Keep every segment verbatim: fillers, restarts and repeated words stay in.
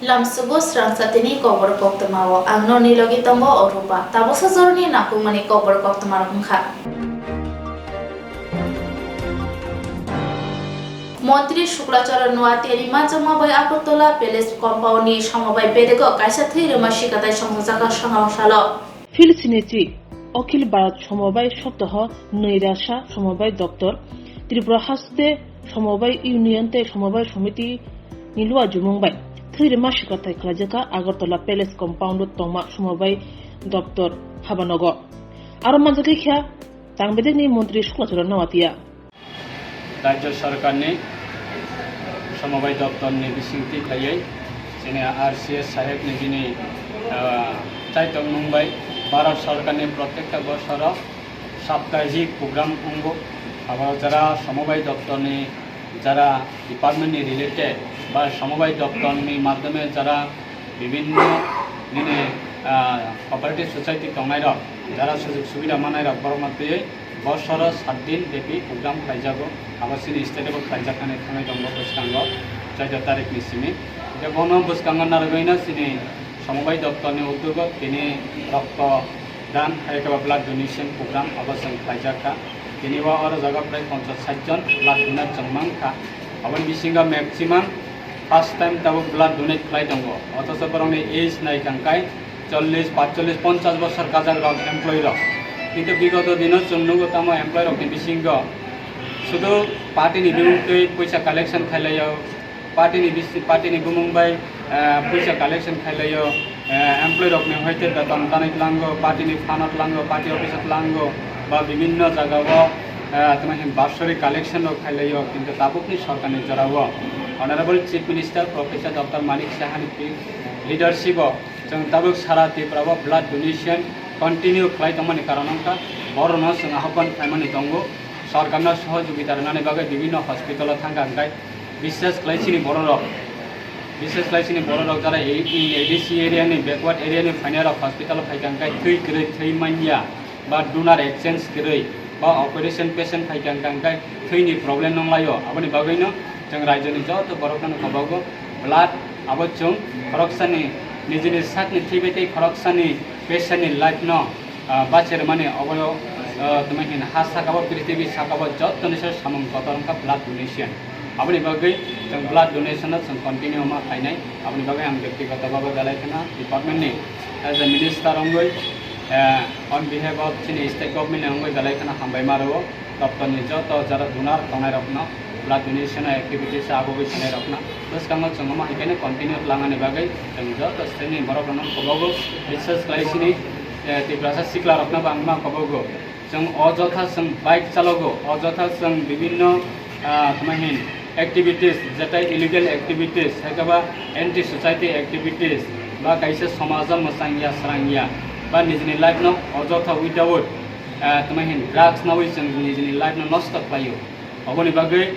Lamsugo srangsa tini kokborok koktwmao ang noni logi tongo Orupa. Tabuksa joroni nangkukmani kokborok koktwmarok wngkha. Montri Shukla Charan Noatia ni manjakma bai Agartala Palace compound ni somobai bedego kaisa thwi rwma sikatai songchajakha songwsalo. Phil Sinetri, Akhil Bharat Somobai Saptaha, Nwi Rasa Somobai Doptor, Tripura Haste Somobai Union tei Somobai Somiti ni luajumung bai thwi rwma sikatai khlaijakha Agartala Palace compound o tongma Somobai Doptor habanogo. Aro manjakha kha Tangbedekni Montri Shukla Charan Noatia. Rajya Sarkarni Somobai Doptorni bisingtwi khlaiwi chini R C S sahebni bini, ah, chaitokmung bai Bharat Sarkarni protekta bosoro Saptahik program wngo. Abo jara Somobai Doptorni, jara departmentni related ba Somobai Doptorni madhyome jara bibinno nini, ah, cooperative society tongnairok, jara sujog subida mannairok borokno twiwi bosoro sat din bepi program khlaijago. Abo chini state-o bo khlaijaknani thangwi tongo bwskango chauda tarikni simi. Hwnkhe bono bwskango narwgwino chini Somobai Doptorni udyogo tini rokto dan hai khe ba blood donation program abo chwng khlaijak kha. Tini o oro jaga prai ponchas sait jon blood donor chwng mang kha. Aboni bisingo maximum first time tabuk blood donate khlai tongo. Othocho borokni age nai kha hwnkhe chollish, patchollish, ponchas bosor kajak rok employee rok. Kintu bigoto dino chwng nugo tamo employee rokni bisingo sudu party ni bimung twi puisa collection khlai laio. Party ni bisi, party ni bumung bai, eh, puisa collection khai laio, eh, employee rok ni hoite beton tanai tlango, party ni fund o tlango, party office o tlango, ba bibinno jaga o, eh, tamo hin basori collection rok khai laio, kintu tabuk ni sorkar ni jora o Honorable Chief Minister Professor Doctor Manik Saha ni leadership o chwng tabuk sara Tripura o blood donation continue khlai tongmani karon wngkha, borok no chwng ahokban khlaimani tongo, sorkar no sohojogita rwnani bagwi bibinno hospital o thangkha hwnkhe, Bishes khlai chini bororok, bishes khlai chini bororok jara A D C area ni, backward area ni phainairok hospital o phaikha hwnkhe thwi kwrwi, thwi manya, ba donor exchange kwrwi, ba operation patient phaikha hwnkhe thwini problem nonglaio. Aboni bagwino chwng raijoni joto borokno kobogo blood abo chwng khoroksani nijini sakni thwi bai tei khoroksani patient ni life no ah, bachermani obo, ah, tamo hin ha saka o, prithibi saka o jottoni se samung kotor wngkha blood donation. Aboni bagwi chwng blood donation no chwng continue ma khlainai. Aboni bagwi ang byaktigoto bhabe belai kheno department ni as a minister wngwi, eh, on behalf of chini state government ni wngwi belai kheno hambai ma rwo. Doptor ni joto jara donor tongnai rokno blood donation activities o abugwi thanai rokno bwskango chwng omo hai khe continue twlangani bagwi chwng joto state ni borok rokno kobogo, bises khlai chini, eh, Tiprasa sikla rokno bo ang ma kobogo. Chwng ojotha chwng bike chalogo, ojotha chwng bibinno, ah, tamo hin activities, jetai illegal activities, hai khe ba anti society activities, ba kaisa somajo mwchang ya, srang ya, ba nijini life no ojotha without ah, tamo hin drugs nawi chwng nijini life no nosto khlaio. Oboni bagwi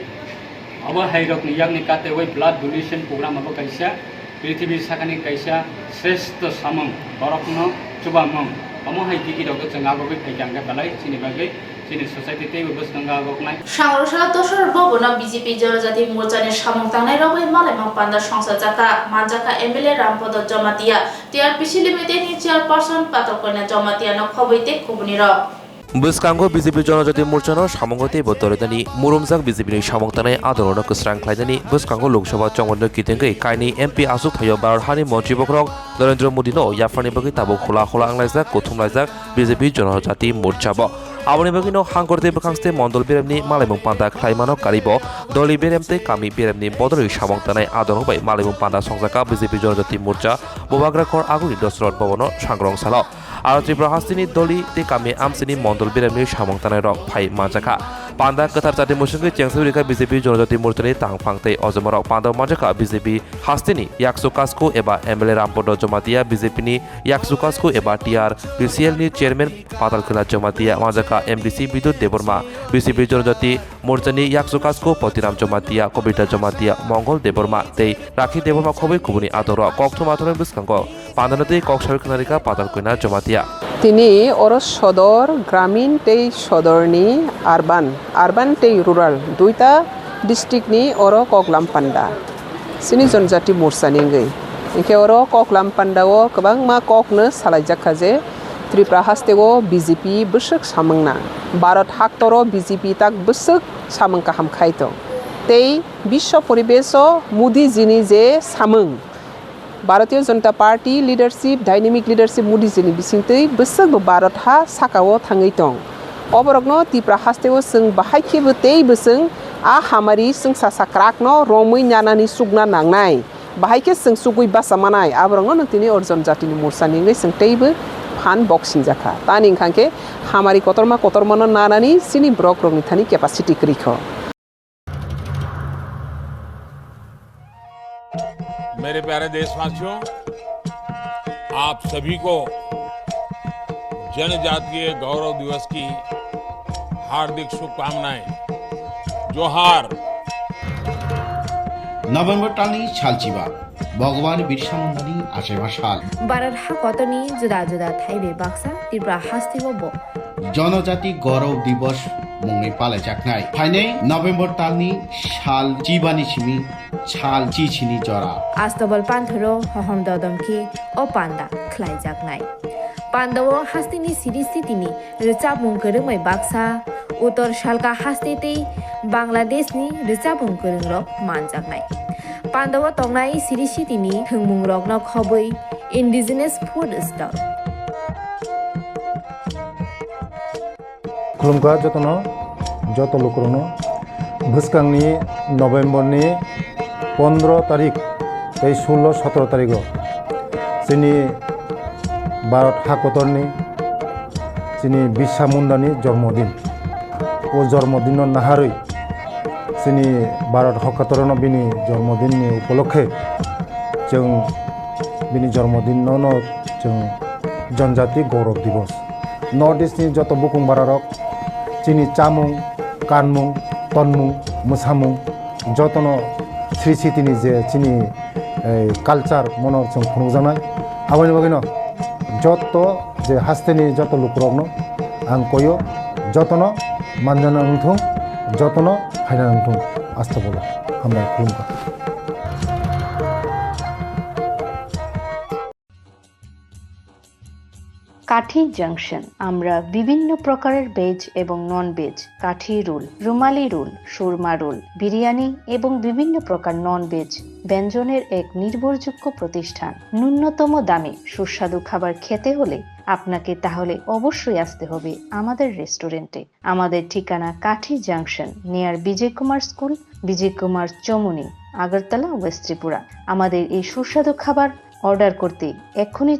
obo hai rokni yakni katewi blood donation program abo kaisa prithibi sakani kaisa sreshto samung, borokno chubamung. Omo hai tiki rok chwng agogwi phaikha hwnkhe belai chini bagwi chini society teibo bwskango agoknai. Sangrwsa Dosor Bhabono B J P Jonojati Morchani samung tangnai rogwi malaimung panda songsa jakha, manjakha M L A Rampodo Jomatia. T R P C Limited ni chairperson Patal Koina Jamatia no khobwi tei kubuni rok. Bwskango B J P Jonojati Morchano samungo teibo doredani murumjak B J P ni samung tanai adorno kwsrang khlainani bwskango Lok Sabha chongmani kitengwi kainwi M P aswk phaio Bharat hani montri bokhorok Narendra Modi no yapharni bagwi tabuk hula hula wnglaijak kuthumlaijak B J P Jonojati Morcha bo. Aboni bagwi no hangkor tei bwkhangste mondol beremni malaimung panda khlaimano karibo doli berem tei kami beremni bodolwi samung tanai adorno bai malaimung panda songjaka B J P Jonojati Morcha Bubagra Khor aguni Dosrot Bhabono sangrong salo. Aro Tripura hasteni doli tei kami amsini mondol beremni samung tanai rok phai manjakha. Panda kwthar chati musungwi chengsa rikha B J P Jonojati Morchani tangphang tei ojomorok panda manjakha B J P hasteni Yaksu Kasku eba M L A Rampodo Jomatia, B J P ni Yaksu Kasku eba T R P C L ni chairman Patal Kena Jomatia manjakha, M D C Bidut Debbarma, B J P Jonojati Morchani Yaksu Kasku Potiram Jomatia, Kobita Jomatia, Mongol Debbarma tei Rakhi Debbarma khobwi kubuni adorok kokthum adorni bwskango pandano tei kok sawi khwnarikha Patal Koina Jomatia. Tini oro sodor, gramin tei sodorni urban, urban tei rural duita district ni oro koklam panda. Chini Jonojati Morchani wngwi. Hinkhe oro koklam pandao kwbangma kokno salaijak kha je Tripura hasteo B J P bwswk samwng na, Bharat haktoro B J P tak bwswk samwng kaham khai tong. Tei Biswa Poribesh o Modi jini je samwng, Bharatiya Janata Party leadership, dynamic leadership Modi jini bisingtwi bwswk bo Bharat ha sakao thangwi tong. Oborokno Tripura hasteo chwng bahai khebo tei bwswng a hamari chwngsa sakrakno romwi nanani chukna nangnai. Bahai khe chwng chugwi bacha manai, aborokno no tini Arjun Jatini Morcha ni wngwi chwng teibo phan bok singjakha. Tani wngkha khe hamari kotorma kotormano nanani chini borok rokni thani capacity kwrwi kho. मेरे प्यारे देशवासियों, आप सभी को जनजातीय गौरव दिवस की हार्दिक शुभकामनाएं। जोहार। November talni salchiba, Bhagwan Birsa Mundani achaiba sal. Bharat hakotorni juda juda thaibai baksa Tripura hasteo bo Jonojati Gaurav Divas mungwi palaijaknai. Phainai November talni sal chibani simi sal chichini jora. Astobal panthoro hohom dodom khe o panda khlaijaknai. Pandao hasteni siri sitini rwchapmung kwrwngbai baksa, Uttor Salka haste tei Bangladeshni rwchapmung kwrwngrok manjaknai. Pandao tongnai siri sitini thwngmungrokno khobwi indigenous food stall. Khulumkha jotono, joto lukurokno. Bwskangni November ni pondro tarik tei sullo sotro tarigo chini Bharat hakotorni chini Birsa Mundani jormodin. O jormodinno naharwi chini Bharat hakotorno bini jormodinni upolokhe chwng bini jormodinno no chwng Janjati Gaurav Divas. North East ni joto bukung bararok chini chamung, kanmung, tonmung, mwsamung jotono Sri Sitini je chini, eh, culture mono chwng phunukjaknai. Aboni bagwino joto je hasteni joto lukurokno ang koyo, jotono manjana wngthung, jotono phaina wngthung. Asta bolo hambai khulumkha. কাঠি জাংশন। আমরা বিভিন্ন প্রকারের ভেজ এবং non veg, কাঠি রোল, রুমালি রোল, সুরমা রোল, বিরিয়ানি এবং বিভিন্ন প্রকার non veg ব্যঞ্জনের এক নির্ভরযোগ্য প্রতিষ্ঠান। ন্যূনতম দামে সুস্বাদু খাবার খেতে হলে আপনাকে তাহলে অবশ্যই আসতে হবে আমাদের রেস্টুরেন্টে। আমাদের ঠিকানা Kathi junction, near Bijoy Kumar school, Bijoy Kumar Chowmuhani, Agartala, west Tripura. আমাদের এই সুস্বাদু খাবার অর্ডার করতে এক্ষুনি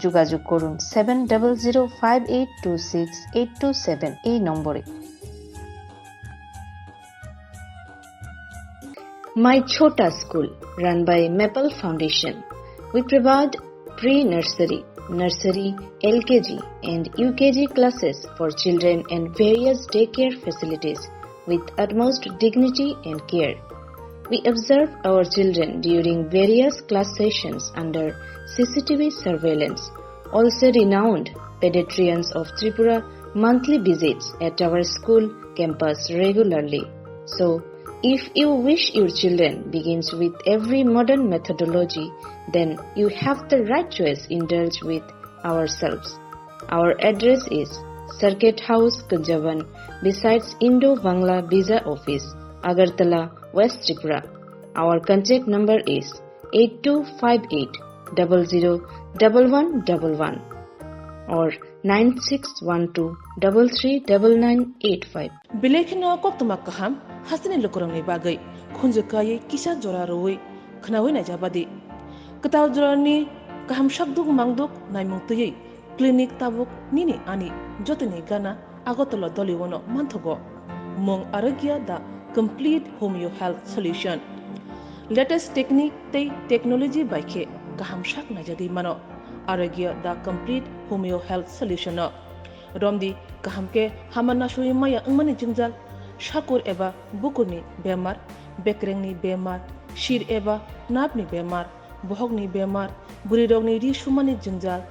যোগাযোগ করুন seven double zero five eight two six eight two seven এই নম্বরে। My Chhota School, run by Maple Foundation. We provide pre-nursery, nursery, L K G and U K G classes for children and various daycare facilities with utmost dignity and care. We observe our children during various class sessions under C C T V surveillance. Also renowned pediatricians of Tripura monthly visits at our school campus regularly. So, if you wish your children begins with every modern methodology, then you have the right choice. Indulge with ourselves. Our address is Circuit House, Kunjaban, besides Indo-Bangla Visa Office, Agartala, West Tripura. Our contact number is eight two five eight double zero double one double one or nine six one two double three double nine eight five. Belai kheno koktwma kaham hasteni lukurokni bagwi khunju kaiwi kisa jora rwui khwnaui naijabadi. Kwtal jorani kaham sakduk mangduk naimung twiwi clinic tabuk nini ani jotoni gana Agartala Doliwano manthogo. Mung Arogya, the complete homeo health solution. Latest technique tei technology bai khe kaham sak naijagwi mano. Arogya, the complete homeo health solution o. Romdi kaham khe hama nasui maya wngmani jwngjal, sakur eba bukurni bemar, bekrengni bemar, sir eba napni bemar, bohokni bemar, bwrwirokni ri sumani jwngjal,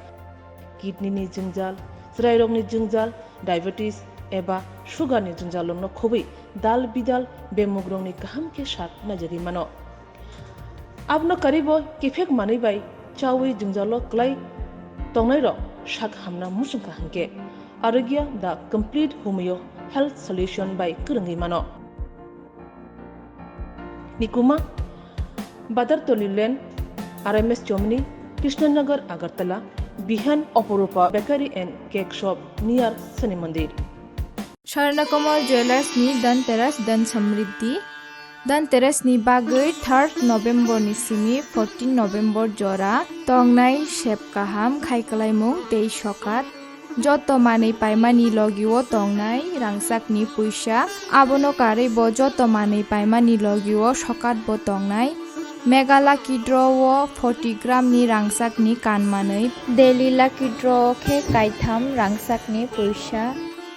kidney ni jwngjal, chwrairokni jwngjal, diabetes eba sugar ni jwngjalrokno khobwi dal bidal bemugrokni kaham khe sak naijagwi mano. Abono karwibo kiphek manwi bai chawi jwngjalo kwlai tongnairok sak hamna muchungkha hinkhe Arogya the complete homeo health solution bai kwrwngwi mano. Nikuma, Badartoli Lane, R M S Chomni, Krishnanagar, Agartala, Bihan, Oporupa Bakery and Cake Shop near Shani Mandir. Swarnakomal Jewellers ni Dhanteras Dhan Samriddhi. Dhanteras ni bagwi third November ni simi fourteen November jora tongnai sep kaham khai kwlaimung tei sokat. Joto manwi paimani logio tongnai rangchakni puisa, abono karwi bo joto manwi paimani logio sokat bo tongnai. Mega Lucky Draw o forty gram ni rangchakni kan manwi, Daily Lucky Draw o khe kaitham rangchakni puisa.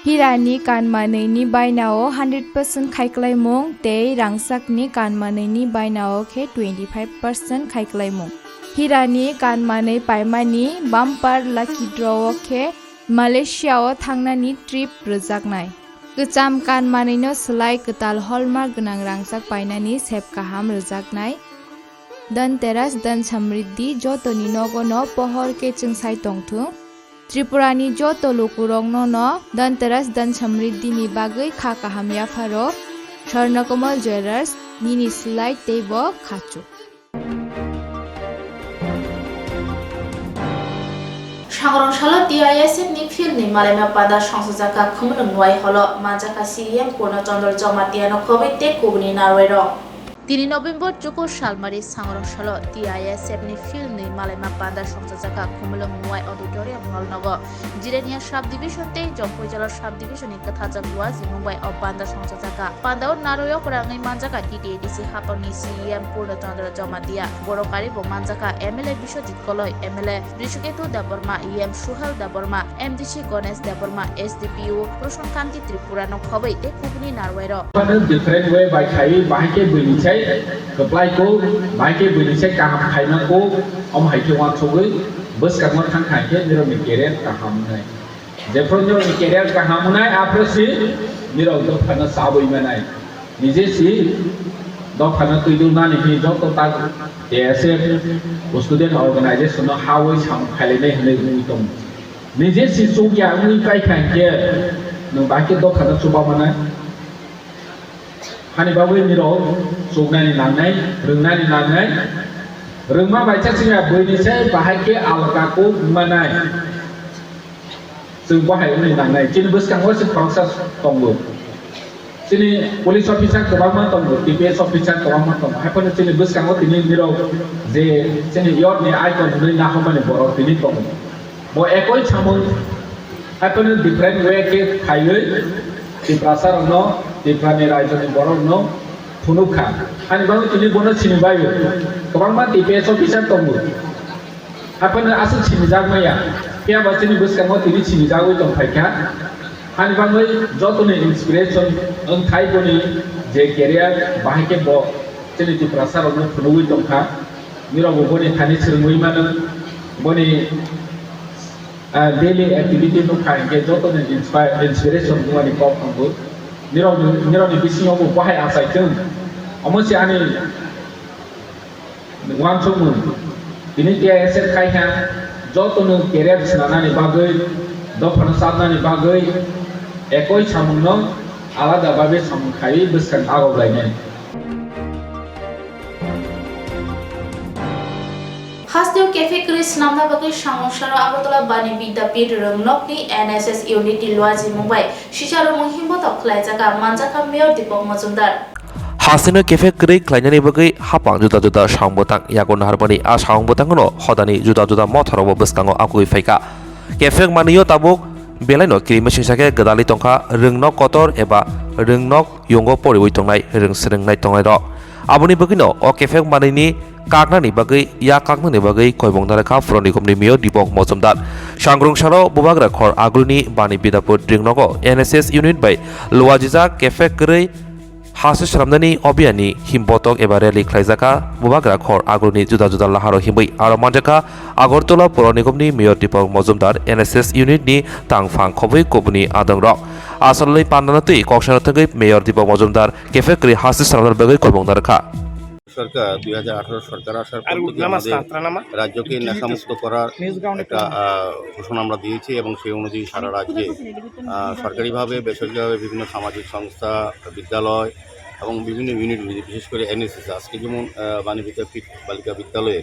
Hirani kan manwini bainao hundred percent khai kwlaimung tei rangchakni kan manwini bainao khe twenty five percent khai kwlaimung. Hirani kan manwi paimani bumper lucky draw o khe Malaysia o thangnani trip rwjaknai. Kwcham kan manwino swlai kwtal hallmark gwnang rangchak painani sep kaham rwjaknai. Dhanteras Dhan Samriddhi jotoni nogono pohor khe chwngsai tongthung. Tripurani joto lukurokno no Dhanteras Dhan Samriddhi ni bagwi kha kaham yapharo. Swarnakomal Jewellers, nini slide tei bo khachuk. Sangrong salo T I S F ni field ni malaima panda songsajak kha Khumulwng Nuai holo manjakha C E M Purna Chandra Jamatia no khobwi tei kubuni narwai rok. Tini November chukur salmari sangrong salo T I S F ni field ni malaima panda songsajak kha Khumulwng Nuai auditorium hall nogo Jirania subdivision tei Jompuijala subdivision ni kwthajak luaji mungbai o panda songsajak kha. Panda o narwai o kwrwngwi manjakha T T A D C hapangni C E M Purna Chandra Jamatia, borok kari bo manjakha M L A Biswajit Koloi, M L A Rishiketu Debbarma, E M Suhel Debbarma, M D C Ganesh Debbarma, S D P O Roshan Kanti Tripura no khobwi tei kubuni narwai rok. Phano different way bai khai, bahai khe buini sai kwplai kok, bahai khe buini sai kaham khaima kok, omo hai khe uansugwi bwskango thang khai khe nirokni career kaham wngnai. Jephru nirokni career kaham wngnai, aphru si nirok dophano chabwi manai. Nije si dophano twidulnani hwnwi joto tak T S F student organization no hawi samung khailainai hwnwi wngwi tongo. Nije si chukya wngwi paikha hinkhe nwng bahai khe dophano chuba manai. Hani bagwi nirok chuknani nangnai, rwngnani nangnai. Rwngma baisa chwngya buini sai bahai khe alka kok wngmanai. Chwng bo hai wngwi nangnai. Chini bwskango se khoroksa tongo. Chini police officer kwbangma tongo, T P S officer kwbangma tongo. Haiphano chini bwskango tini nirok je chini youth ni icon hwnwi nahormani borok tini tongo. Bo ekoi samung haiphano different way khe khaiwi Tiprasa rokno, Tripura ni raijoni borok rokno phunuk kha. Ani bagwi tini bono sini baio. Kwbangma T P S officer tongo. Haiphano aswk sinijak maya, phiya ba chini bwskango tini sinijagwi tong phaikha. Hani bagwi jotoni inspiration wngthai boni je career, bahai khe bo chini Tiprasa rokno phunugwi tongkha. Nirok bo boni thani swrwngwi mano, boni, ah, daily activity nukha hinkhe jotoni inspire, inspiration wngmani kok tongo. Nirok, nirokni bisingo bo bahai achaithung. Omo se ani uansukmung, tini T I S F khai kha, jotono career swnamnani bagwi, dophano chapnani bagwi, ekoi samungno alada bagwi samung khaiwi bwskang agok lainai. Hasteo cafe kwrwi swnamna bagwi Sangungsaro Agartala Bani Vidyapith Rwngnokni N S S unit ni luajimung bai sicharokmung himbotok khlaijak, manjakha Mayor Deepak Majumdar. Hasteno cafe kwrwi khlainani bagwi hapang juda juda song bwtang yago naharmani. A song bwtangno hodani juda juda mothorogo bwskango akugwi phaikha. Cafe manwio tabuk belaino kirimasingsa khe gwdalwi tongkha rwngnok kotor eba rwngnok yungo poriwi tongnai rwng swrwngnai tongnairok. Aboni bagwino o cafe manwini kaknani bagwi, yak kaknani bagwi koimung narwkha Puranikomni Mayor Deepak Majumdar. Sangrungsaro Bubagra Khor Agulni Bani Vidyapith Rwngnogo N S S unit bai luajijak cafe kwrwi hasteo swnamnani obiyani himbotok eba rally khlaijakha Bubagra Khor Agulni juda juda laharo himwi. Aro manjakha Agartala Puranikomni Mayor Deepak Majumdar, N S S unit ni tangphang khobwi kubuni adongrok. Asalni pandano twi koksano thangwi Mayor Deepak Majumdar cafe kwrwi hasteo swnamnani bagwi koimung narwkha. সরকার, দুই হাজার আঠারো সরকার আসার পর থেকে আমাদের রাজ্যকে নেশামুক্ত করার একটা, আহ, ঘোষণা আমরা দিয়েছি এবং সেই অনুযায়ী সারা রাজ্যে, আহ, সরকারিভাবে, বেসরকারিভাবে বিভিন্ন সামাজিক সংস্থা, বিদ্যালয় এবং বিভিন্ন ইউনিট, বিশেষ করে এনএসএস, আজকে যেমন, আহ, বাণী বিদ্যাপীঠ বালিকা বিদ্যালয়ে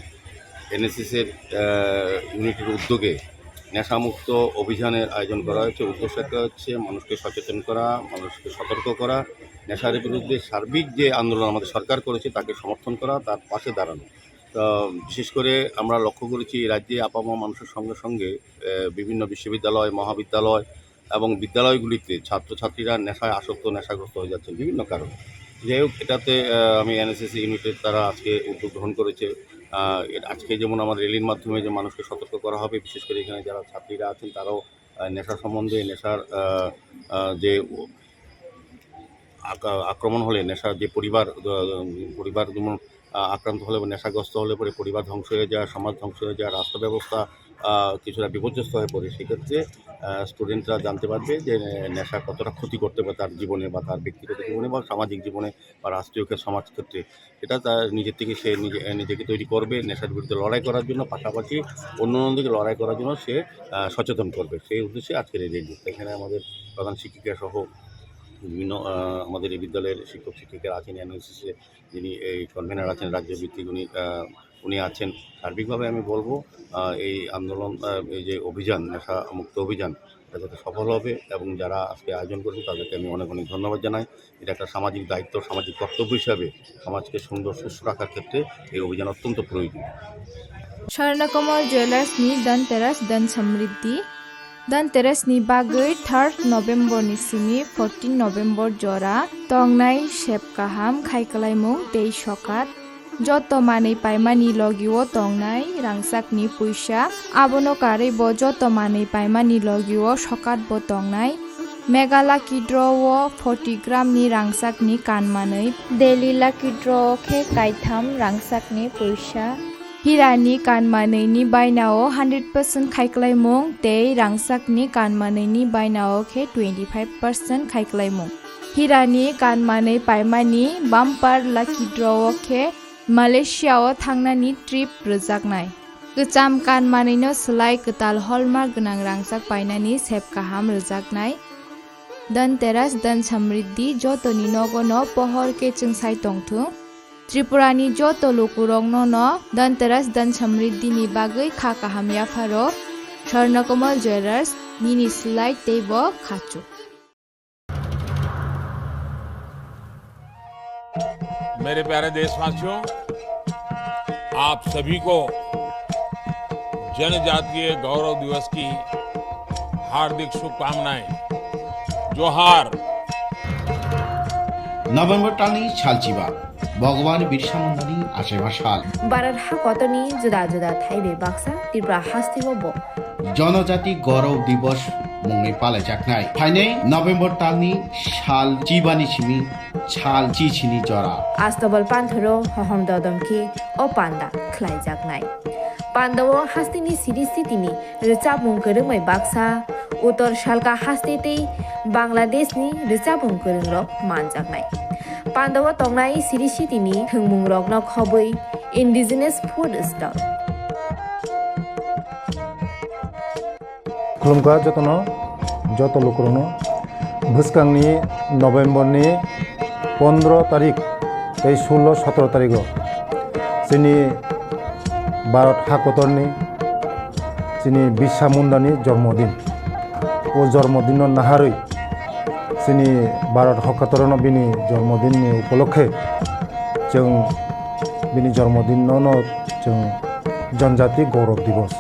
এনএসএস এর, আহ, ইউনিটের উদ্যোগে নেশামুক্ত অভিযানের আয়োজন করা হয়েছে। উদ্দেশ্য একটা হচ্ছে মানুষকে সচেতন করা, মানুষকে সতর্ক করা, নেশার বিরুদ্ধে সার্বিক যে আন্দোলন আমাদের সরকার করেছে তাকে সমর্থন করা, তার পাশে দাঁড়ানো। তো বিশেষ করে আমরা লক্ষ্য করেছি রাজ্যে আপামর মানুষের সঙ্গে সঙ্গে, আহ, বিভিন্ন বিশ্ববিদ্যালয়, মহাবিদ্যালয় এবং বিদ্যালয়গুলিতে ছাত্রছাত্রীরা নেশায় আসক্ত, নেশাগ্রস্ত হয়ে যাচ্ছে বিভিন্ন কারণে। যাই হোক, এটাতে, আহ, আমি এনএসএস ইউনিটের তারা আজকে উদ্যোগ গ্রহণ করেছে। আহ, এর-, আজকে যেমন আমার র্যালির মাধ্যমে যে মানুষকে সতর্ক করা হবে, বিশেষ করে এখানে যারা ছাত্রীরা আছেন তারাও, আহ, নেশা সম্বন্ধে, নেশার, আহ, আহ, যে ও-, আকা-, আক্রমণ হলে নেশা যে পরিবার, আহ, পরিবার যেমন, আহ, আক্রান্ত হলে বা নেশাগ্রস্ত হলে পরে পরিবার ধ্বংস হয়ে যায়, সমাজ ধ্বংস হয়ে যায়, রাষ্ট্র ব্যবস্থা, আহ, কিছুটা বিপর্যস্ত হয়ে পড়ে। সেক্ষেত্রে, আহ, স্টুডেন্টরা জানতে পারবে যে নেশা কতটা ক্ষতি করতে পারে তার জীবনে বা তার ব্যক্তিগত জীবনে বা সামাজিক জীবনে বা রাষ্ট্রীয় ক্ষে-, সমাজ ক্ষেত্রে। এটা তার নিজের থেকে সে নিজে, নিজেকে তৈরি করবে নেশার বিরুদ্ধে লড়াই করার জন্য, পাশাপাশি অন্য অন্যদিকে লড়াই করার জন্য সে, আহ, সচেতন করবে। সেই উদ্দেশ্যে আজকের এই র্যালি। এখানে আমাদের প্রধান শিক্ষিকা সহ বিভিন্ন, আহ, আমাদের এই বিদ্যালয়ের শিক্ষক শিক্ষিকা আছেন, এনএসএস যিনি এই কনভেনার আছেন রাজ্য ভিত্তিক, উনি, আহ, উনি আছেন। সার্বিকভাবে আমি বলবো, আহ, এই আন্দোলন, আহ, এই যে অভিযান, নেশা মুক্ত অভিযান, এটা যাতে সফল হবে এবং যারা আজকে আয়োজন করেছেন তাদেরকে আমি অনেক অনেক ধন্যবাদ জানাই। এটা একটা সামাজিক দায়িত্ব, সামাজিক কর্তব্য হিসাবে সমাজকে সুন্দর সুস্থ রাখার ক্ষেত্রে এই অভিযান অত্যন্ত প্রয়োজন। Swarnakamal jewellers ni Dhanteras Dhan Samriddhi. Dhanteras ni bagwi third November ni simi fourteen November jora tongnai sep kaham khai kwlaimung tei sokat. Joto manwi paimani logio tongnai rangchakni puisa, abono karwi bo joto manwi paimani logio sokat bo tongnai. Mega Lucky Draw o forty gram ni rangchakni kan manwi, Daily Lucky Draw o khe kaitham rangchakni puisa. Hirani kan manwini bainao hundred percent khai kwlaimung tei rangchakni kan manwini bainao khe twenty five percent khai kwlaimung. Hirani kan manwi paimani bumper lucky draw o khe Malaysia o thangnani trip rwjaknai. Kwcham kan manwino swlai kwtal hallmark gwnang rangchak painani sep kaham rwjaknai. Dhanteras Dhan Samriddhi jotoni nogono pohor khe chwngsai tongthung. Tripurani joto lukurokno no Dhanteras Dhan Samriddhini bagwi kha kaham yapharo. Swarnakomal Jewellers, nini slide tei bo khachuk. मेरे प्यारे देशवासियों, आप सभी को जनजातीय गौरव दिवस की हार्दिक शुभकामनाएं। जोहार। November talni salchiba, Bhagwan Birsa Mundani achaiba sal. Bharat hakotorni juda juda thaibai baksa Tripura hasteo bo Janajati Gaurav Divas mungwi palaijaknai. Phainai November talni sal chibani simi sal chichini jora. Astobal panthoro hohom dodom khe o panda khlaijaknai. Pandao hasteni siri sitini rwchapmung kwrwngbai baksa, Uttor Salka haste tei Bangladeshni rwchapmung kwrwngrok manjaknai. Pandao tongnai siri sitini thwngmungrokno khobwi indigenous food stall. Khulumkha jotono, joto lukurokno. Bwskangni November ni pondro tarik tei sullo sotro tarigo chini Bharat hakotorni chini Birsa Mundani jormodin. O jormodinno naharwi chini Bharat hakotorno bini jormodinni upolokhe chwng bini jormodinno no chwng Janjati Gaurav Divas.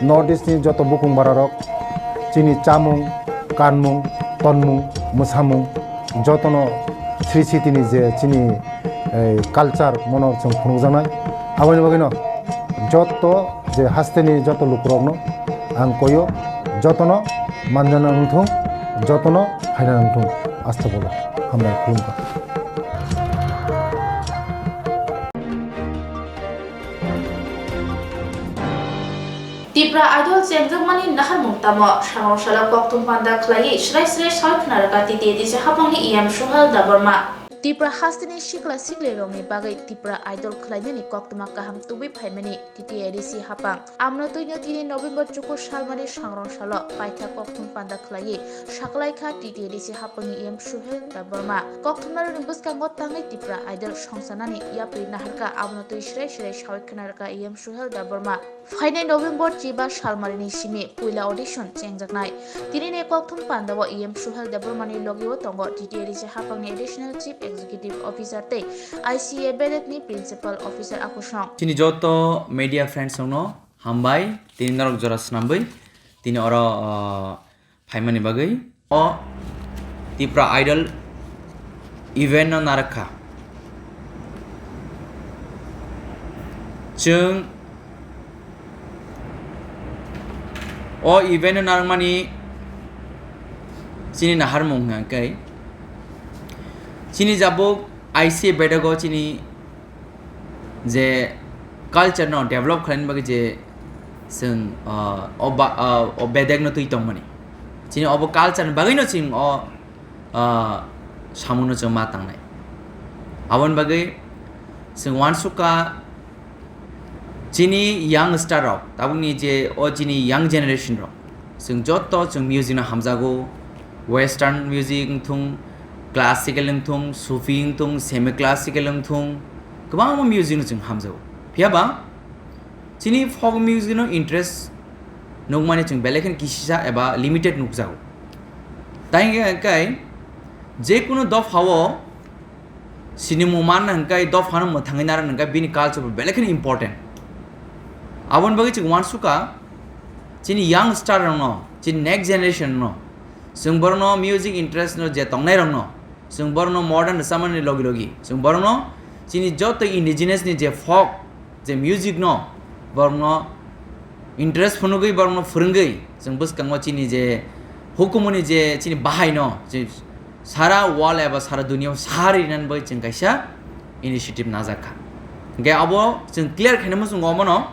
North East ni joto bukung bararok chini chamung, kanmung, tonmung, mwsamung jotono sri sitini je chini, eh, culture mono chwng phunukjaknai. Aboni bagwino joto je hasteni joto lukurokno ang koyo, jotono manjana wngthung, jotono phaina wngthung. Astobolo hambai khulumkha. Tipra Idol chengjakmani naharmung tamo? Sangno salo kokthum panda khlaiwi srai srai sal khna rwkha T T A D C haphangni E M Suhel Debbarma. Tipra hasteni sikla siklirokni bagwi Tipra Idol khlainani koktwma kaham tubui phaimani T T A D C hapang. Amno twino tini November chukur salmani sangrong salo paitha kokthum panda khlaiwi saklaikha T T A D C hapangni E M Suhel Debbarma. Kokthumnarokni bwskango tangwi Tipra Idol songsanani yapri naharkha, abono twi srai srai sawi khwnarwkha E M Suhel Debbarma. Phainai November chiba salmarini simi puila audition chengjaknai. Tinini kokthum pandao E M Suhel Debbarmani logio tongo T T A D C hapangni Additional Chief Executive Officer tei I C A Bedekni Principal Officer akusong. Chini joto media friends rokno hambai, tini norok jora swnamwi tini oro, ah, phaimani bagwi o Tipra Idol event no narwkha. Chwng o event no narwkmani chini naharmung hwnkhe chini jabuk I C A Bedego chini je culture no develop khlaina bagwi je chwng, ah, o ba, ah, o bedek no twi tongmani. Chini obo culture ni bagwi no chwng o, ah, samung no chwng ma tangnai. Aboni bagwi chwng uansukha chini young star rok, tabukni je o chini young generation rok, chwng joto chwng music no hamjago, western music wngthung, classical wngthung, sufi wngthung, semi classical wngthung, kwbangma music no chwng hamjago. Phiya ba chini folk music no interest nukmani chwng belai kheno kisisa eba limited nukjago. Tai hwnkhe je kunu dophao sinimung manna hwnkhe dophano mwthangwi narwkna hwnkhe bini culture bo belai kheno important. Aboni bagwi chwng uansukha chini young star rokno, chini next generation no, chwng borokno music interest no je tongnai rokno, chwng borokno modern rwchapmani logi logi chwng borokno chini joto indigenous ni je folk, je music no borokno interest phunugwi, borokno phwrwngwi, chwng bwskango chini je hukumuni je chini bahai no je sara world eba sara duniya o sari rinani bagwi chwng kaisa initiative najak kha. Hwnkhe abo chwng clear khaina muchungo omono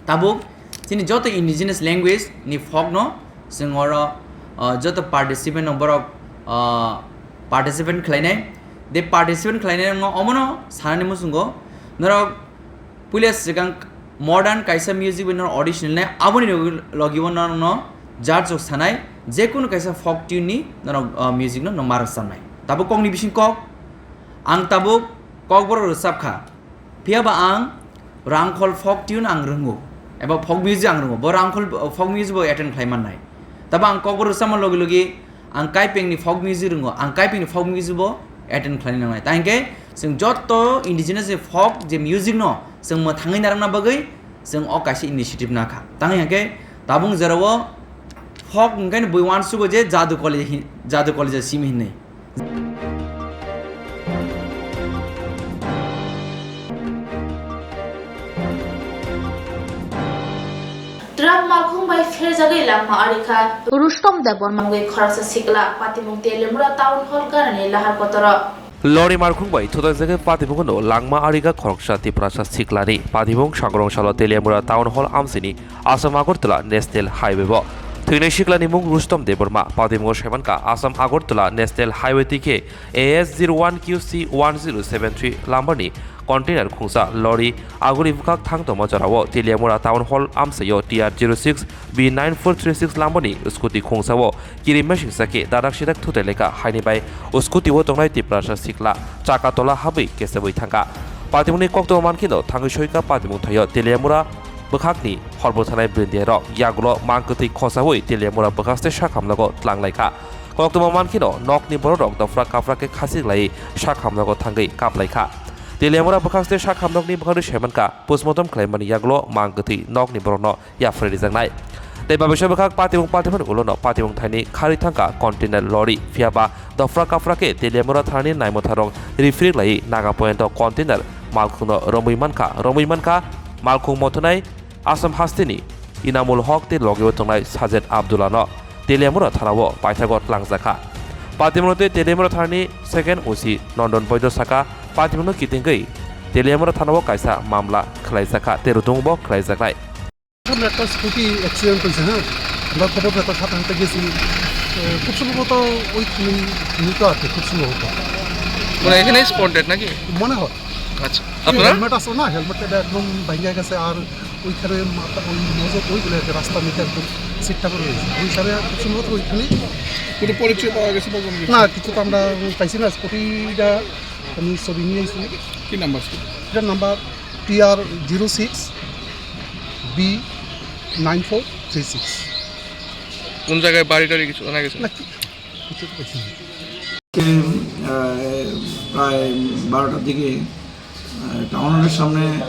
tabuk chini joto indigenous language ni folk no chwng oro, ah, joto participant no borok, ah, participant khlainai. De participant khlainai no omono sanani muchungo norok puila swkang modern kaisa music bai norok audition nai, aboni logi, logi o norokno judge rok sanai, je kunu kaisa folk tune ni norok, ah, music no norok ma rwchapnai. Tabuk kokni bising kok, ang tabuk kokborok rwchap kha. Phiya ba ang Rangkhol folk tune ang rwngo, eba folk music ang rwngo, bo Rangkhol folk music bo attend khlai mannai. Tabo ang kokborok rwchapma logi logi ang Kaipengni folk music rwngo, ang Kaipengni folk music bo attend khlaina nangnai. Tai hwnkhe chwng joto indigenous ni folk je music no chwng mwthangwi narwkna bagwi chwng o kaisa initiative nakha. Tang hwnkhe tabuk jora o folk hwnkhe bui uansugo je Jadu College hi-, Jadu College simi hinwi. Truck malkhung bai pherjagwi langma arikha. Rustom Debbarma mungwi khoroksa sikla, patimung Teliamura Town Hall ganani lahar kotoro. Lori malkhung bai thutajagwi patimungno langma arikha khoroksa Tiprasa siklani. Patimung sangrong salo Teliamura Town Hall amsini Assam Agartala National Highway bo. Thwinai siklani mung Rustom Debbarma. Patimungo saimankha Assam Agartala National Highway twi khe A S zero one Q C one zero seven three lambarni container khungsa lorry aguri bwkhak thang tongma jorao Teliamura Town Hall amsaio T R zero six B nine four three six lambarni scooty khungsao kiri mesingsa khe dadak sidak thutai lekha haini bai scooty o tongnai Tiprasa sikla chaka tola habwi kesebwi thangkha. Patimungni koktwma mankheno thangwi soikha patimung thaio Teliamura bwkhakni horbo thanai bwrwindiyarok yagulo mang kwthwi khosaui Teliamura bwkhaste sakhamnogo tlang laikha. Koktwma mankheno nokni bororok dofra kaphra khe khachik laiwi sakhamnogo thangwi kap laikha. Teliamura bwkhaste sakhamnokni bwkhakni saimankha postmortem khlaimani yagulo mang kwthwi nokni borokno yapharwi rijaknai. Tei babisa bwkhak patimung paltimani ulono patimung thaini kharwi thangkha container lorry. Phiya ba dofra kaphra khe Teliamura thanani naimotharok rifrik laiwi Naga Point o container malkhungno romwi mankha, romwi mankha malkhung mothonai Assam hasteni Inamul Hok tei logeo tongnai Sajed Abdullah no Teliamura thanao paithago tlangjakha. Patimungno tei Teliamura thanani second O C Nondon Boido saka patimungno kitingwi Teliamura thanao kaisa mamla khlaijakha tei rwtwngbo khlaijaknai. সামনে একটা scooty accident হয়েছে, হ্যাঁ, আমরা খবর পেয়ে তার সাথে সাথে গেছি। এ, খুব সম্ভবত ওই মিনিট আর কি, খুব সম্ভবত। মানে এখানেই স্পট ডেড নাকি? মনে হয়। আচ্ছা, এই আপনারা? হেলমেট আছে না, হেলমেটটা একদম ভাঙে গেছে, আর ওইখানে মাথা, ওই নজর ওইগুলো আর কি, রাস্তার নিচে একদম সিটটা পড়ে রয়েছে, ওই হিসাবে খুব সম্ভবত ওইখানে। কোনো পরিচয় পাওয়া গেছে বা কোনো কিছু? না, কিছু তো আমরা পাইছি না। স্কুটিটা আমি ছবি নিয়ে এসেছি। কি নাম্বার স্কুটি? এটার number T R zero six B nine four three six. কোন জায়গায় বাড়ি টাড়ি কিছু জানা গেছে? না, কি-, কিছু তো পাইছি না। আহ, প্রায় বারোটার দিকে, আহ, টাউন হলের সামনে, আহ,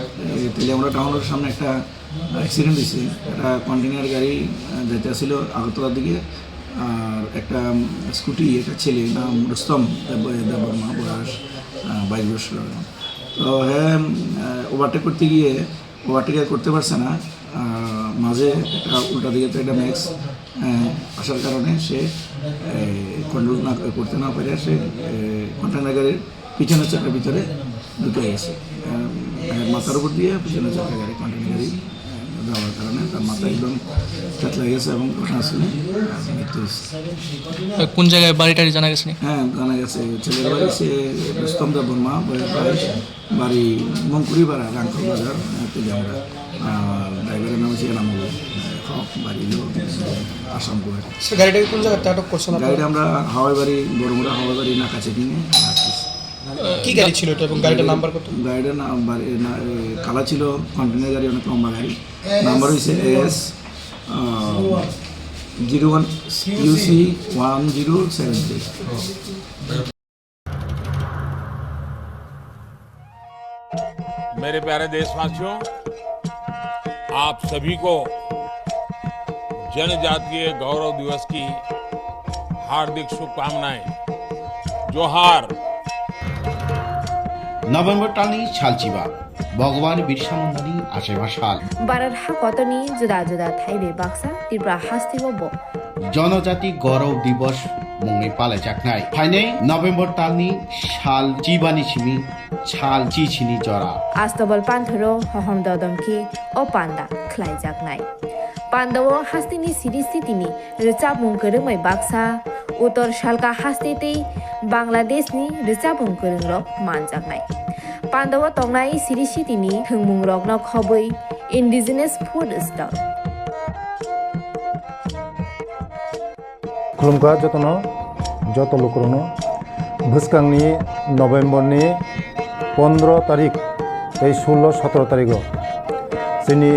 তেলিয়ামুড়া টাউন হলের সামনে একটা অ্যাক্সিডেন্ট হয়েছে। একটা কন্টেনার গাড়ি, আহ, যাইতেছিল আগরতলার দিকে, আর একটা, উম, স্কুটি, একটা ছেলে, নাম রুস্তম দেব-, দেববর্মা, বয়স, আহ, বাইশ বছর। তো হ্যাঁ, আহ, ওভারটেক করতে গিয়ে ওভারটেক করতে পারছে না। আহ, মাঝে একটা উল্টা দিকে তো একটা ম্যাক্স, আহ, আসার কারণে সে, আহ, কন্ট্রোল না করতে না পারে সে, আহ, কন্টেনার গাড়ির পিছনের চাকার ভিতরে ঢুকে গেছে। আহ, আহ, মাথার উপর দিয়ে পিছনের চাকা গাড়ি, কন্টেনার গাড়ি, আহ, যাওয়ার কারণে তার মাথা একদম ফ্ল্যাট লেগে গেছে এবং ঘটনাস্থলে, আহ, মৃত্যু হয়েছে। কোন জায়গায় বাড়ি টাড়ি জানা গেছে নি? হ্যাঁ, জানা গেছে। ছেলের বাড়ি সে রুস্তম দেববর্মা, বয়স বাইশ। বাড়ি মঙ্কুরিপাড়া, রাংখল বাজার, আহ, তেলিয়ামুড়া। আর ড্রাইভারের নাম হচ্ছে এনামুল, আহ, হক, বাড়ি হলো, আহ, আসাম গোয়ার। সে গাড়িটাকে কোন জায়গাতে আটক করছেন আপনারা? গাড়িটা আমরা হাওয়াইবাড়ি, বড়মুড়া হাওয়াইবাড়ি নাকা চেকিংয়ে আটকেছি। কি গাড়ি ছিল এটা এবং গাড়িটার নাম্বার কত? গাড়িটার নাম্বার, এ, না, এ, কালা ছিল, কন্টেনার গাড়ি, অনেক লম্বা গাড়ি। নাম্বার হচ্ছে S, ah, zero one U C one zero seven three. मेरे प्यारे देशवासियों, आप सभी को जनजातीय गौरव दिवस की हार्दिक शुभकामनाएं। जोहार। November talni salchiba, Bhagwan Birsa Mundani achaiba sal. Bharat hakotorni juda juda thai bai baksa Tripura hasteo bo. Jonojati Gaurav Divas mungwi palaijaknai. Phainai November talni sal chibani simi sal chichini jora. Astabal panthoro hohom dodom khe o panda khlaijaknai. Pandao hasteni siri sitini rwchapmung kwrwngmai baksa, Uttor Salka haste tei Bangladeshni rwchapmung kwrwngrok manjaknai. Pandao tongnai siri sitini thwngmungrokno khobwi indigenous food stall. Khulumkha jotono, joto lukurokno. Bwskangni November ni pondro tarik tei sullo sotro tarigo chini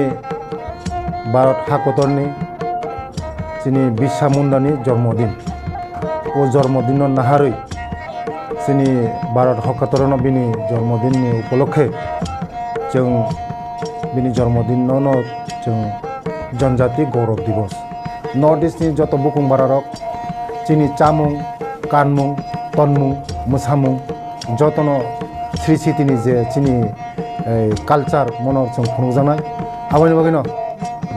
Bharat hakotorni chini Birsa Mundani jormodin. O jormodinno naharwi chini Bharat hakotorno bini jormodinni upolokhe chwng bini jormodinno no chwng Janjati Gaurav Divas. North East ni joto bukung bararok chini chamung, kanmung, tonmung, mwsamung jotono sri sitini je chini, eh, culture mono chwng phunukjaknai. Aboni bagwino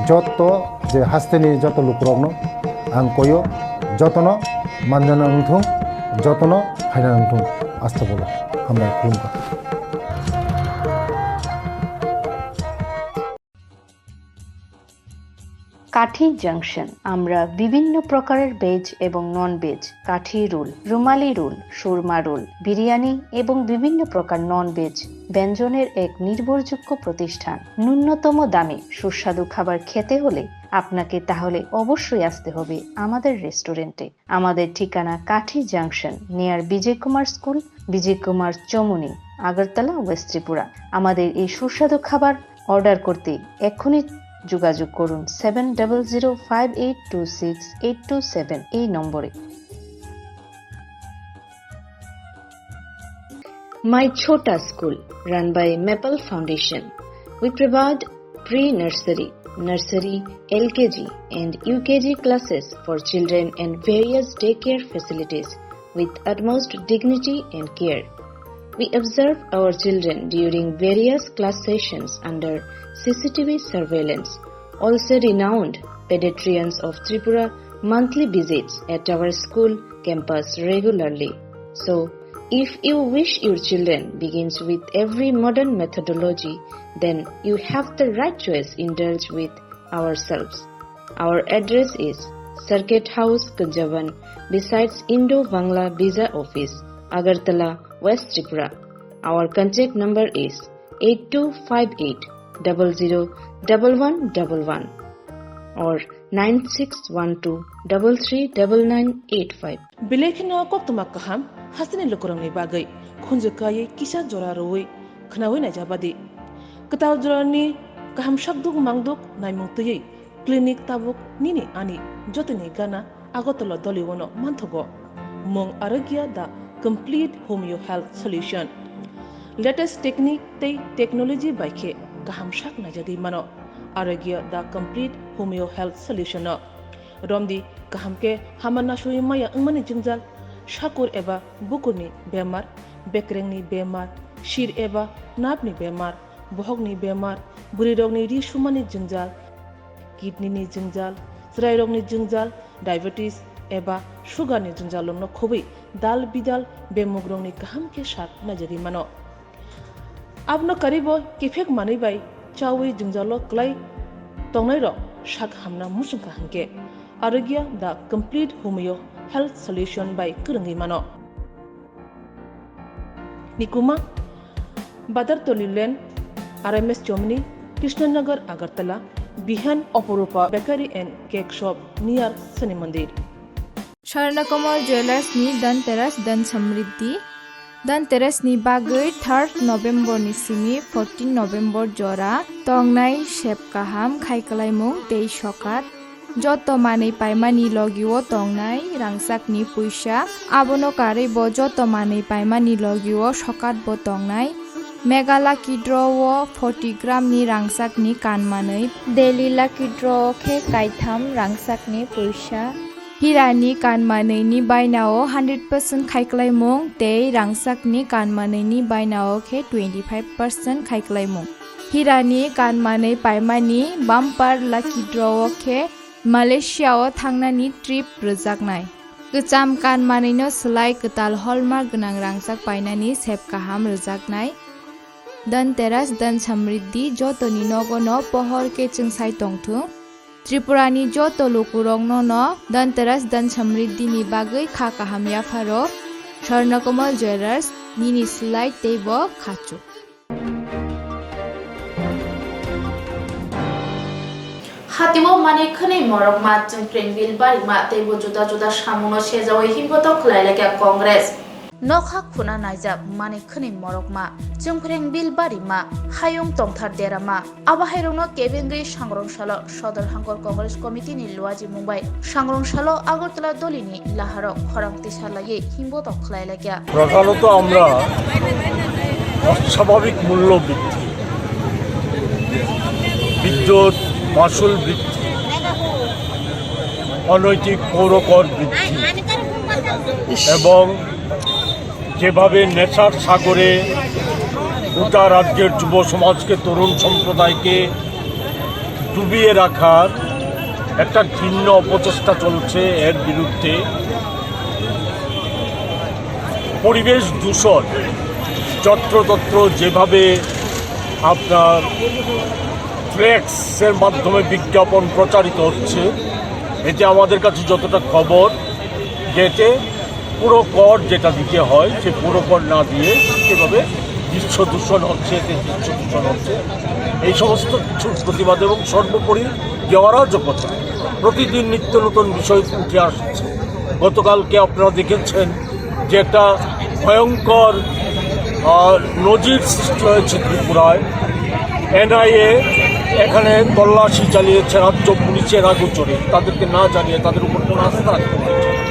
joto je hasteni joto lukurokno ang koyo, jotono manjana wngthung, jotono phaina wngthung. Astagfirullah. Hambai khulumkha. কাঠি জাংশন। আমরা বিভিন্ন প্রকারের ভেজ এবং non veg, কাঠি রোল, রুমালি রোল, সুরমা রোল, বিরিয়ানি এবং বিভিন্ন প্রকার non veg ব্যঞ্জনের এক নির্ভরযোগ্য প্রতিষ্ঠান। ন্যূনতম দামে সুস্বাদু খাবার খেতে হলে আপনাকে তাহলে অবশ্যই আসতে হবে আমাদের রেস্টুরেন্টে। আমাদের ঠিকানা Kathi junction, near Bijoy Kumar school, Bijoy Kumar Chowmuhani, Agartala, west Tripura. আমাদের এই সুস্বাদু খাবার অর্ডার করতে এক্ষুনি যোগাযোগ করুন seven double zero five eight two six eight two seven এই নম্বরে। My Chhota School, run by Maple Foundation. We provide pre-nursery, nursery, L K G and U K G classes for children and various daycare facilities with utmost dignity and care. We observe our children during various class sessions under C C T V surveillance. Also, renowned pediatricians of Tripura monthly visits at our school campus regularly. So, if you wish your children begins with every modern methodology, then you have the right choice. Indulge with ourselves. Our address is Circuit House, Kunjaban, besides Indo-Bangla Visa Office, Agartala, West Tripura. Our contact number is eight two five eight double zero double one double one or nine six one two double three double nine eight five. Belai kheno koktwma kaham hasteni lukurokni bagwi khunju kaiwi kisa jora rwui khwnaui naijabadi. Kwtal jorani kaham sakduk mangduk naimung twiwi clinic tabuk nini ani jotoni gana Agartala Doliono manthogo. Mung Arogya the complete homeo health solution. Latest technique tei technology bai khe kaham sak naijagwi mano Arogya the complete homeo health solution no. Romdi kaham khe hama nasui maya wngmani jwngjal, sakur eba bukurni bemar, bekrengni bemar, sir eba napni bemar, bohokni bemar, bwrwirokni ri sumani jwngjal, kidney ni jwngjal, chwrairokni jwngjal, diabetes eba sugar ni jwngjal rokno khobwi dal bidal bemugrokni kaham khe sak naijagwi mano. Abono karibo kiphek manwi bai chawi jwngjalo kwlai tongnairok sak hamna muchungkha hwnkhe Arogya the complete homeo health solution bai kwrwngwi mano. Nikuma, Badartoli Lane, R M S Chomni, Krishnanagar, Agartala, Bihan Oporupa Bakery and Cake Shop near Shani Mandir. Swarnakomal Jewellers ni Dhanteras Dhan Samriddhi. Dhanteras ni bagwi third November ni simi fourteen November jora tongnai sep kaham khai kwlaimung tei sokat. Joto manwi paimani logio tongnai rangchakni puisa, abono karwi bo joto manwi paimani logio sokat bo tongnai. Mega Lucky Draw o forty gram ni rangchakni kanmanwi, Daily Lucky Draw o khe kaitham rangchakni puisa. Hirani kanmanwini bainao hundred percent khaiklaimung tei rangchakni kanmanwini bainao khe twenty five percent khaiklaimung. Hirani kanmanwi paimani bumper lucky draw o khe Malaysia o thangnani trip rwjaknai. Kwcham kanmanwino swlai kwtal hallmark gwnang rangchak painani sep kaham rwjaknai. Dhanteras Dhan Samriddhi jotoni nogono pohor khe chwngsai tongthung. Tripurani joto lukurokno no Dhanteras Dhan Samriddhi ni bagwi kha kaham yapharo Swarnakomal Jewellers nini slide tei bo khachuk. Hatio manwi khwnwi morokma, chwngphreng bil barima tei bo juda juda samungno sejawi himbotok khlai laikha Congress. Nokha khuna naijak manwi khwnwi morokma, chwngphreng bil barima, hayung tongthar derama. Abo hairokno kebengwi sangrong salo Sodor Hangkor Congress Committee ni luaji mung bai sangrong salo Agartala Dolini laharok khorang tisa laiwi himbotok khlai laikha. প্রধানত আমরা অস্বাভাবিক মূল্য বৃদ্ধি, বিদ্যুৎ মাশুল বৃদ্ধি, অনৈতিক পৌরকর বৃদ্ধি এবং যেভাবে নেশার সাগরে গোটা রাজ্যের যুব সমাজকে, তরুণ সম্প্রদায়কে ডুবিয়ে রাখার একটা ঘৃণ্য অপচেষ্টা চলছে, এর বিরুদ্ধে পরিবেশ দূষণ যত্রতত্র যেভাবে আপনার ফ্লেক্সের মাধ্যমে বিজ্ঞাপন প্রচারিত হচ্ছে, এতে আমাদের কাছে যতটা খবর, যে এতে পুরো কর যেটা দিতে হয়, সে পুরো কর না দিয়ে সেভাবে দৃশ্য দূষণ হচ্ছে, এতে দৃশ্য দূষণ হচ্ছে। এই সমস্ত কিছুর প্রতিবাদ এবং সর্বোপরি যে অরাজকতা, প্রতিদিন নিত্য নতুন বিষয় উঠে আসছে। গতকালকে আপনারা দেখেছেন যে একটা ভয়ঙ্কর, আহ, নজির সৃষ্টি হয়েছে ত্রিপুরায়। এনআইএ এখানে তল্লাশি চালিয়েছে রাজ্য পুলিশের আগোচরে, তাদেরকে না জানিয়ে, তাদের উপর কোনো আস্থা রাখতে পারছে না।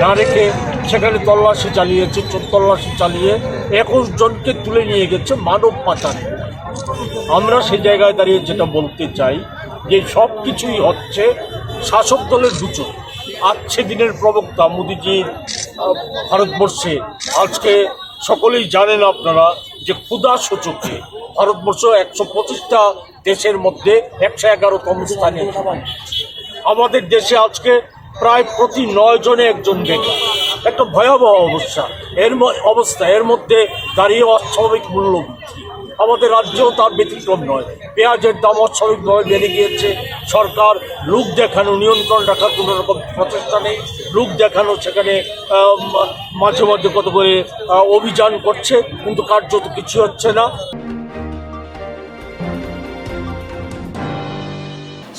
না রেখে সেখানে তল্লাশি চালিয়েছে, চ-, তল্লাশি চালিয়ে একুশ জনকে তুলে নিয়ে গেছে মানব পাচার। আমরা সেই জায়গায় দাঁড়িয়ে যেটা বলতে চাই যে সব কিছুই হচ্ছে শাসক দলের দূষণ। আজকে দিনের প্রবক্তা মোদিজির, আহ, ভারতবর্ষে আজকে সকলেই জানেন আপনারা যে ক্ষুধা সূচকে ভারতবর্ষ একশো পঁচিশটা দেশের মধ্যে একশো এগারোতম স্থানে। আমাদের দেশে আজকে প্রায় প্রতি নয় জনে একজন বেকার, একটা ভয়াবহ অবস্থা। এর ম-, অবস্থা, এর মধ্যে দাঁড়িয়ে অস্বাভাবিক মূল্য বৃদ্ধি। আমাদের রাজ্যও তার ব্যতিক্রম নয়। পেঁয়াজের দাম অস্বাভাবিকভাবে বেড়ে গিয়েছে। সরকার লোক দেখানো, নিয়ন্ত্রণ রাখার কোনো রকম প্রচেষ্টা নেই। লোক দেখানো, সেখানে আহ, মা- মাঝে মধ্যে কত করে আহ, অভিযান করছে, কিন্তু কার্যত কিছু হচ্ছে না।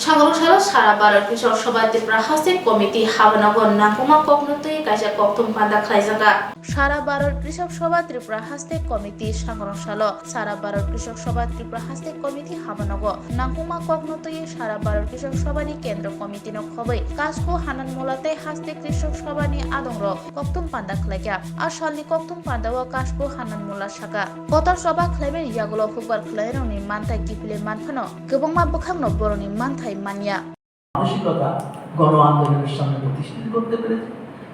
Sangrong salo Sara Bharat Krishok Sabha Tripura Haste Committee habanogo nangkukma kokno twi kaisa kokthum panda khlaijaga. Sara Bharat Krishok Sabha Tripura Haste Committee sangrong salo Sara Bharat Krishok Sabha Tripura Haste Committee habanogo nangkukma kokno twi Sara Bharat Krishok Sabha ni Kendro Committee no khobwi Kasku Hanan Mula tei Haste Krishok Sabha ni adongrok kokthum panda khlaikha. A salni kokthum pandao Kasku Hanan Mula saka, kotor choba khlaimani yagulo hukbar khlairokni manthai kiphilwi manphano kwbangma bwkhakno borokni manthai manya. মানসিকতা গণ আন্দোলনের সামনে প্রতিষ্ঠিত করতে পেরেছে।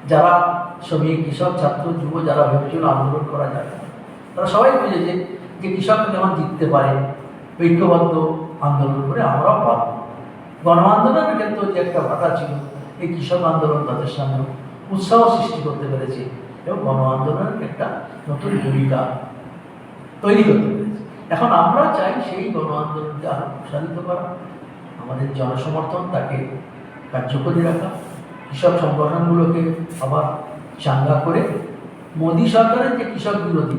যারা শ্রমিক, কৃষক, ছাত্র, যুব যারা ভেবেছিল আন্দোলন করা যাবে না, তারা সবাই বুঝেছে যে কৃষক যখন জিততে পারে, ঐক্যবদ্ধ আন্দোলন করে আমরাও পারব। গণ আন্দোলনের ক্ষেত্রে যে একটা বাধা ছিল, এই কৃষক আন্দোলন তাদের সামনে উৎসাহ সৃষ্টি করতে পেরেছে এবং গণ আন্দোলনের একটা নতুন ভূমিকা তৈরি করতে পেরেছে। এখন আমরা চাই সেই গণ আন্দোলনকে আরো প্রসারিত করা, আমাদের জনসমর্থন তাকে কার্যকরী রাখা, কৃষক সংগঠনগুলোকে আবার চাঙ্গা করে মোদী সরকারের যে কৃষক বিরোধী,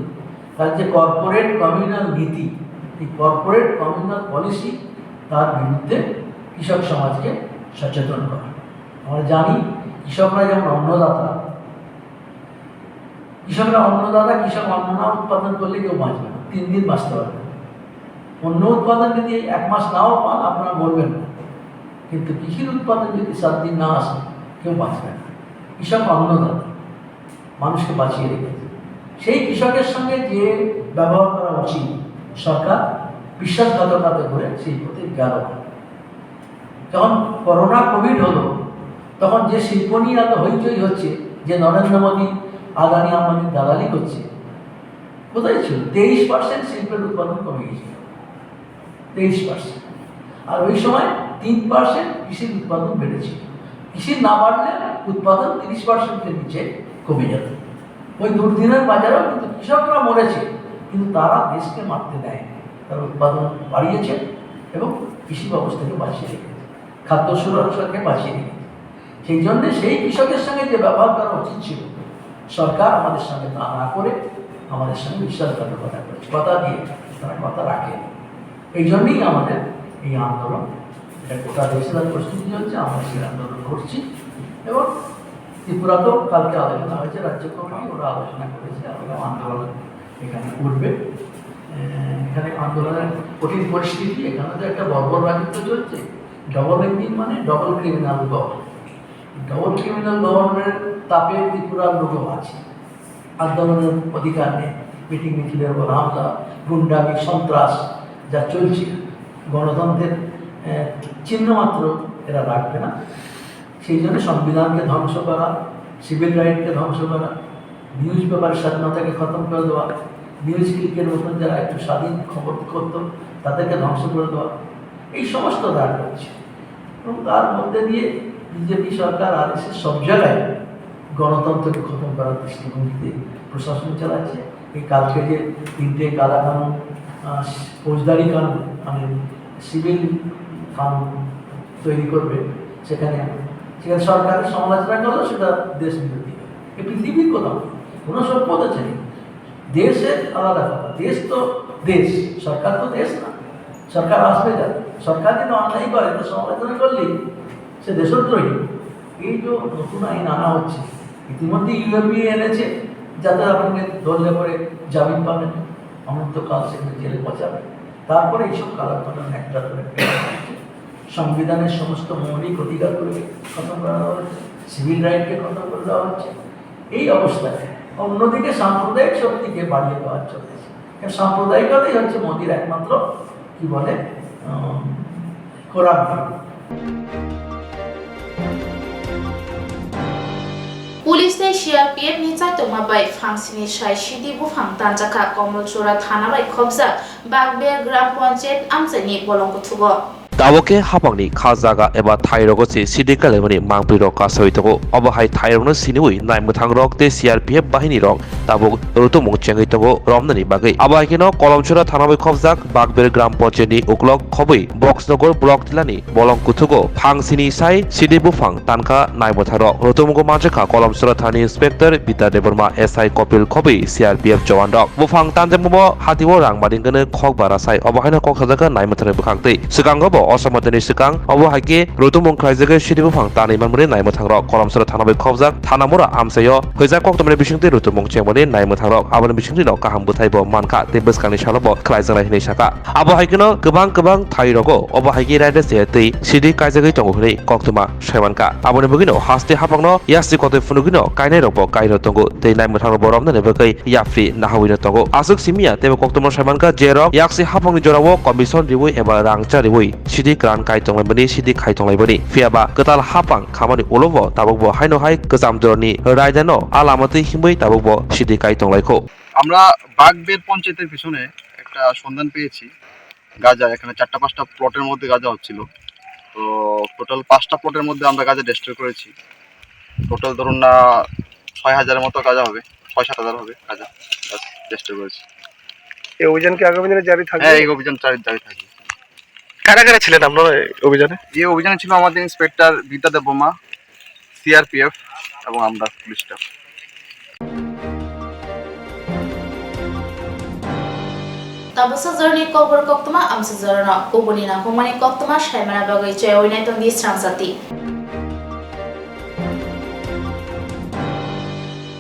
তার যে কর্পোরেট কমিউনাল নীতি, এই কর্পোরেট কমিউনাল পলিসি, তার বিরুদ্ধে কৃষক সমাজকে সচেতন করা। আমরা জানি কৃষকরা যেমন অন্নদাতা, কৃষকরা অন্নদাতা, কৃষক অন্ন না উৎপাদন করলে কেউ বাঁচবে না, তিন দিন বাঁচতে পারবে না। অন্ন উৎপাদন যদি এক মাস নাও পান, আপনারা মরবেন না, কিন্তু কৃষির উৎপাদন যদি সাত দিন না আসে, কেউ বাঁচবে না। কৃষক অন্নদাতা, মানুষকে বাঁচিয়ে রেখেছে। সেই কৃষকের সঙ্গে যে ব্যবহার করা উচিত, সরকার বিশ্বাসঘাতকতা করে সেই পথে গেল না। যখন করোনা কোভিড হলো, তখন যে শিল্প নিয়ে এত হইচই হচ্ছে, যে নরেন্দ্র মোদী, আদানি, আম্বানির দালালি করছে, কোথায় ছিল? তেইশ পার্সেন্ট শিল্পের উৎপাদন কমে গেছিল, তেইশ পার্সেন্ট। আর ওই সময় তিন পার্সেন্ট কৃষির উৎপাদন বেড়েছিল। কৃষি না বাড়লে উৎপাদন তিরিশ পার্সেন্টের নিচে কমে যেত। ওই দুর্দিনের বাজারেও কিন্তু কৃষকরা মরেছে, কিন্তু তারা দেশকে মারতে দেয়নি। তারা উৎপাদন বাড়িয়েছে এবং কৃষি ব্যবস্থাকে বাঁচিয়ে রেখেছে, খাদ্য সুরক্ষাকে বাঁচিয়ে রেখেছে। সেই জন্য সেই কৃষকের সঙ্গে যে ব্যবহার করা উচিত ছিল, সরকার আমাদের সঙ্গে তা না করে আমাদের সঙ্গে বিশ্বাসঘাতকতা করেছে, কথা দিয়ে তারা কথা রাখেনি। এই জন্যই আমাদের এই আন্দোলন, এটা গোটা দেশে তার প্রস্তুতি চলছে, আমরা সেই আন্দোলন করছি। এবং ত্রিপুরাতেও কালকে আলোচনা হয়েছে, রাজ্য কমিটি ওরা আলোচনা করেছে, আমরা আন্দোলন এখানে করবে। আহ, এখানে আন্দোলনের কঠিন পরিস্থিতি, এখানে তো একটা বর্বর রাজত্ব চলছে, ডবল ইঞ্জিন মানে double criminal government. Double criminal গভর্নমেন্টের তাপে ত্রিপুরার লোকও আছে, আন্দোলনের অধিকার নেই। মিটিং মিছিলের উপর হামলা, গুন্ডামি, সন্ত্রাস যা চলছে, গণতন্ত্রের, আহ, চিহ্ন মাত্র এরা রাখবে না। সেই জন্য সংবিধানকে ধ্বংস করা, সিভিল রাইটকে ধ্বংস করা, নিউজ পেপার স্বাধীনতাকে খতম করে দেওয়া, নিউজ ক্লিকের মতন যারা একটু স্বাধীন খবর করতো, তাদেরকে ধ্বংস করে দেওয়া, এই সমস্ত দায় রয়েছে। এবং তার মধ্যে দিয়ে বিজেপি সরকার, আরএসএস সব জায়গায় গণতন্ত্রকে খতম করার দৃষ্টিভঙ্গিতে প্রশাসন চালাচ্ছে। এই কালকে যে তিনটে কালা কানুন, আহ, ফৌজদারি কানুন, মানে সিভিল কানুন তৈরি করবে, সেখানে, সেখানে সরকারের সমালোচনা করলেও সেটা দেশ বিরোধী। এই পৃথিবীর কোথাও নেই, কোনো সভ্য দেশে নেই। দেশের আলাদা কথা, দেশ তো দেশ, সরকার তো দেশ না। সরকার আসবে যাবে, সরকার যদি অন্যায় করে তো সমালোচনা করলেই সে দেশদ্রোহী। এই যে নতুন আইন আনা হচ্ছে, ইতিমধ্যে ইউএপিএ এনেছে, যাতে আপনাকে ধরলে পরে জামিন পাবেন, অনন্তকাল সেখানে জেলে পচাবে। তারপরে এইসব কালার বাটন একটা করে একটা সংবিধানের সমস্ত মৌলিক অধিকারগুলোকে খতম করা হচ্ছে, সিভিল রাইটকে খতম করে দেওয়া হচ্ছে। এই অবস্থায় অন্যদিকে সাম্প্রদায়িক শক্তিকে বাড়িয়ে দেওয়া চলছে। কারণ সাম্প্রদায়িকতাই হচ্ছে মোদির একমাত্র, কি বলে, আহ, খোরাক। Police tei CRPF ni chaitokma bai phangsini sai sidi buphang tanjakha Komolchura thana bai khobjak Bagber Gram Panchayat amchaini bolong kuthugo. Tabuk khe haphangni kha jaga eba thairogo se sidi kalaimani mangprirok kasawi tongo. Obo hai thairokno siniwi naimwthangrok tei C R P F bahinirok tabuk rutumung chengwi tongo romnani bagwi. Abo hai kheno Kolomsora thana bai khobjak Bakber Gram Panchayatni uklok khobwi Boxnogor Block Tilani bolong kuthugo phang sini sai sidi buphang tankha naimwthangrok. Rutumungo manjakha Kolomsora thani Inspector Bidya Debbarma, S I Kopil khobwi C R P F jowanrok. Buphang tanjakmabo hatio rang maringkano khok bara sai obo haino kok sajakha naimwthangrok bwkhak twi. Swkango bo o somoitani swkang obo hai khe rutumung khlaijagwi sidi buphang tanwi manmani naimwthangrok Kolomsora thana bai khobjak thanamura amchaio hwijak koktwmani bisingtwi rutumung chengmani naimwthangrok aboni bisingtwino kaham bwthai bo mankha tei bwskangni salo bo khlaijaknai hinwi sakha. Abo hai kheno kwbang kwbang thairogo obo hai khe raida se twi sidi kaijagwi tongo hinwi koktwma saimankha. Aboni bagwino haste haphangno yasi kotoi phunugwino kainairokbo kaino tongo tei naimwthangrokbo romnani bagwi yapri nahawino tongo. Aswk simiya teibo koktwma saimankha, jerok yaksi haphangni jorao commission riwi eba rangcha riwi sidi kwran kai tonglaimani, sidi khai tonglaimani. Phiyaba kwtal haphang khamani ulobo tabukbo haino hai kwcham jorani raidano a lama twi himwi tabukbo sidi kai tonglaikho. আমরা বাগবের পঞ্চায়েতের পিছনে একটা সন্ধান পেয়েছি গাঁজা, এখানে চারটা পাঁচটা প্লটের মধ্যে গাঁজা হচ্ছিল। তো টোটাল পাঁচটা প্লটের মধ্যে আমরা গাঁজা ডিস্ট্রয় করেছি। টোটাল ধরুন না ছয় হাজারের মতো গাঁজা হবে, ছয় সাত হাজার হবে গাঁজা, ব্যাস, ডিস্ট্রয় করেছি। এই অভিযান কি আগামী দিনে জারি থাকবে? হ্যাঁ, এই অভিযান জারি জারি থাকবে। কারা কারা ছিলেন আপনারা এই অভিযানে? এই অভিযানে ছিল আমাদের ইন্সপেক্টর বিদ্যা দেববর্মা, সিআরপিএফ এবং আমরা police staff. Tabuk sajorni kokborok koktwma amchaijorno kubuni nangkukmani koktwma saimana bagwi chayawinai tongdi srangchati.